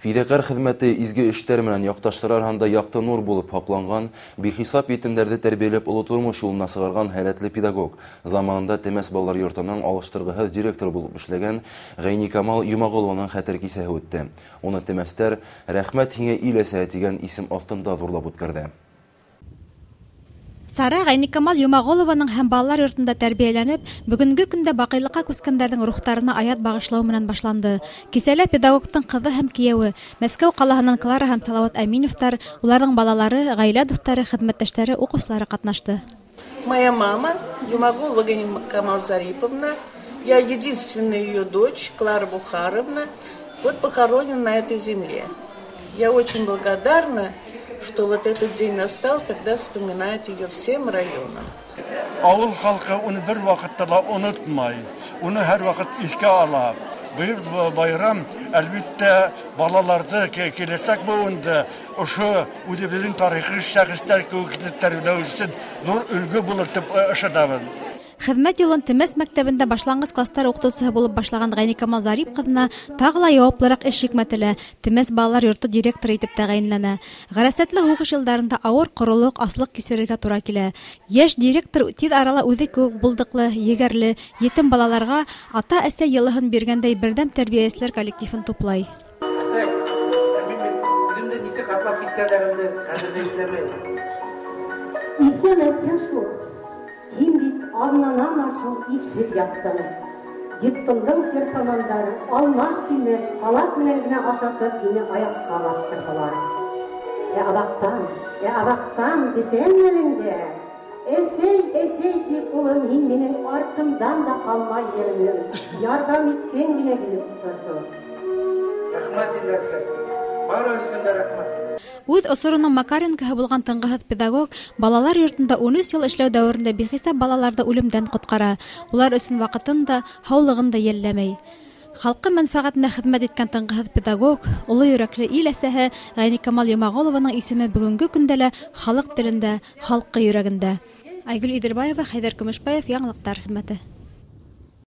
Фиҙакәр хеҙмәте, изге эштәр менән яҡташтар араһында яҡты нур булып һаҡланған, бихисап етемдәрҙе тәрбиәләп оло тормош юлына сығарған һәләтле педагог, заманында Темәс балалар йортоноң алыштырғыһыҙ директоры булып эшләгән Ғәйникамал Йомағолованың хәтер кисәһе үтте. Уны темәстәр «Рәхмәт һиңә, ил әсәһе» тигән исем аҫтында ҙурлап үткәрҙе. Сара Ғәйникамал Йомағолованың һәм балалар йортонда тәрбиәләнеп, бөгөнгө көндә баҡыйлыҡҡа күскәндәрҙең рухтарына аят бағышлау менән башланды. Кисәлә педагогтың ҡыҙы һәм кейәүе, Мәскәү ҡалаһынан Клара һәм Салауат Әминевтар, уларҙың балалары, ғаилә дуҫтары, хеҙмәттәштәре, уҡыусылары ҡатнашты. Моя мама Юмагулова Гайникамал Зариповна, я единственная ее дочь, Клара Бухаровна, вот похоронена на этой земле. Я очень благодарна, что вот этот день настал, когда вспоминают ее всем районом. Ауыл халҡы уны бер ваҡытта ла онотмай, уны һәр ваҡыт иҫкә ала. Быйыл байрам, әлбиттә, балаларҙы, киләсәк быуынды ошо үҙебеҙҙең тарихи шәхестәр кеүек итеп тәрбиәләү өсөн ҙур өлгө булыр тип ышанабыҙ. Хеҙмәт юлын Темәс мәктәбендә башланғыс кластар уҡытыусыһы булып башлаған Ғәйникамал Зарип ҡыҙына тағы ла яуаплыраҡ эш йөкмәтелә, Темәс балалар йорто директоры итеп тәғәйенләнә. Ғәрәсәтле һуғыш йылдарында ауыр ҡоролоҡ, аслыҡ кисерергә тура килә. Йәш директор тиҙ арала үҙе кеүек булдыҡлы, егәрле, етем балаларға ата-әсә йылыһын биргәндәй берҙәм тәрбиәселәр коллективын туплай. Әсәй, мин үҙемде нисек атлап киткәндәремде хәҙер ҙә иҫләмәйем. Иҫләмәҫһең шул. Һин бит аҙнанан ашыу иҫһеҙ яттың. Детдомдың персоналдары алмаш-тилмәш халат менән генә ашатып һине аяҡҡа баҫтырҙылар. Ә аҙаҡтан бесән мәлендә «Әсәй, әсәй» тип, улым, һин минең артымдан да ҡалмай йөрөнөң, ярҙам иткең генә килеп торҙо. Рәхмәт инде, әсәй. Бары өсөн дә рәхмәт. Үҙ осороноң Макаренкоһы булған тынғыһыҙ педагог балалар йортонда 13 йыл эшләү дәүерендә бихисап балаларҙы үлемдән ҡотҡара. Улар өсөн ваҡытын да, һаулығын да йәлләмәй. Халҡы мәнфәғәтенә хеҙмәт иткән тынғыһыҙ педагог, оло йөрәкле ил әсәһе Ғәйникамал Йомағолованың исеме бөгөнгө көндә лә халыҡ телендә, халҡы йөрәгендә. Айгөл Иҙелбаева, Хәйҙәр Көмөшбаев, Яңылыҡтар хеҙмәте.